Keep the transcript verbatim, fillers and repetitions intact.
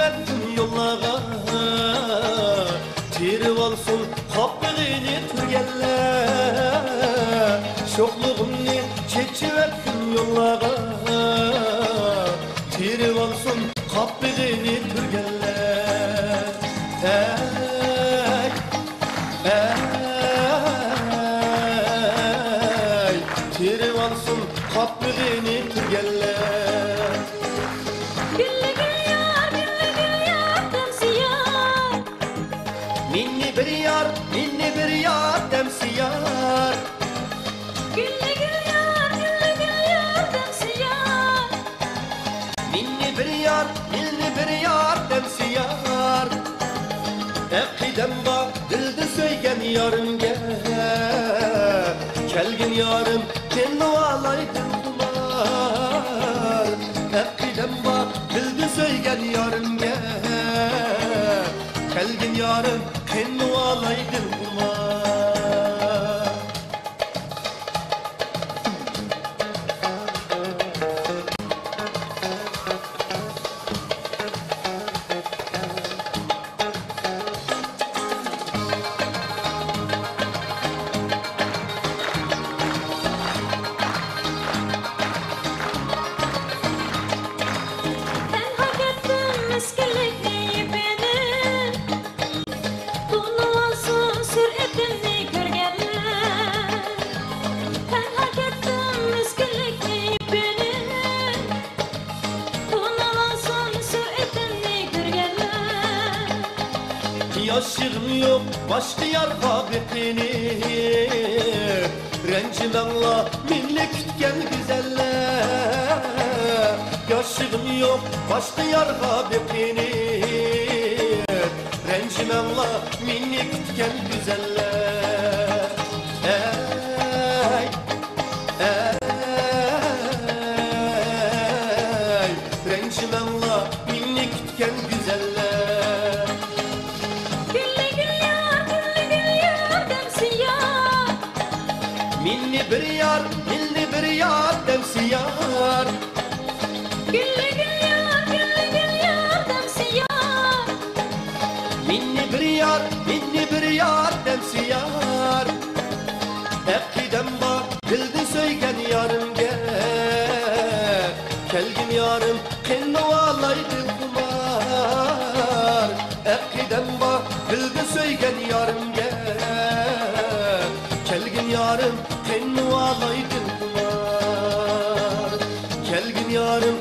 يوللارغا تېرىۋالسۇن قاپىقىنى تۈرگەنلەر. شوخلۇقۇمنى چېچىۋەتسۇن يوللارغا، تېرىۋالسۇن قاپىقىنى تۈرگەنلەر. ئەي، ئەي، تېرىۋالسۇن قاپىقىنى تۈرگەنلەر. گۈللۈك يار، گۈللۈك يار دەمسە يار. مېنى بىر يار، مېنى بىر يار دەمسە يار. گۈللۈك يار، گۈللۈك يار دەمسە يار. مېنى بىر يار، مېنى بىر يار دەمسە يار. ئەقىدەم بار دىلدا سۆيگەن يارىمگە، كەلگىن يارىم، قېنىۋالاي دىلخۇمار. ئەقىدەم بار دىلدا سۆيگەن يارىمگە، كەلگىن يارىم، قېنىۋالاي دىلخۇمار. تەنھا كەتتىم مىسكىنلىكنى يېپىنىپ، تونۇۋالسۇن سۈرئىتىمنى كۆرگەنلەر. تەنھا كەتتىم مىسكىنلىكنى يېپىنىپ، تونۇۋالسۇن سۈرئىتىمنى كۆرگەنلەر. ياشىغىم يوق باشقا يارغا بېقىنىپ، رەنجىمەڭلار مېنى كۈتكەن گۈزەللەر. ياشىغىم يوق باشقا يارغا بېقىنىپ، رەنجىمەڭلار مېنى كۈتكەن گۈزەللەر. ئەي، ئەي، رەنجىمەڭلار مېنى كۈتكەن گۈزەللەر. گۈللۈك يار، گۈللۈك يار دەمسە يار. مېنى بىر يار، مېنى بىر يار دەمسە يار. گۈللۈك يار، گۈللۈك يار دەمسە يار. مېنى بىر يار، مېنى بىر يار دەمسە يار. ئەقىدەم بار دىلدا سۆيگەن يارىمگە، كەلگىن يارىم، قېنىۋالاي دىلخۇمار. ئەقىدەم بار دىلدا سۆيگەن يارىمگە، كەلگىن يارىم، قېنىۋالاي دىلخۇمار. كەلگىن يارىم،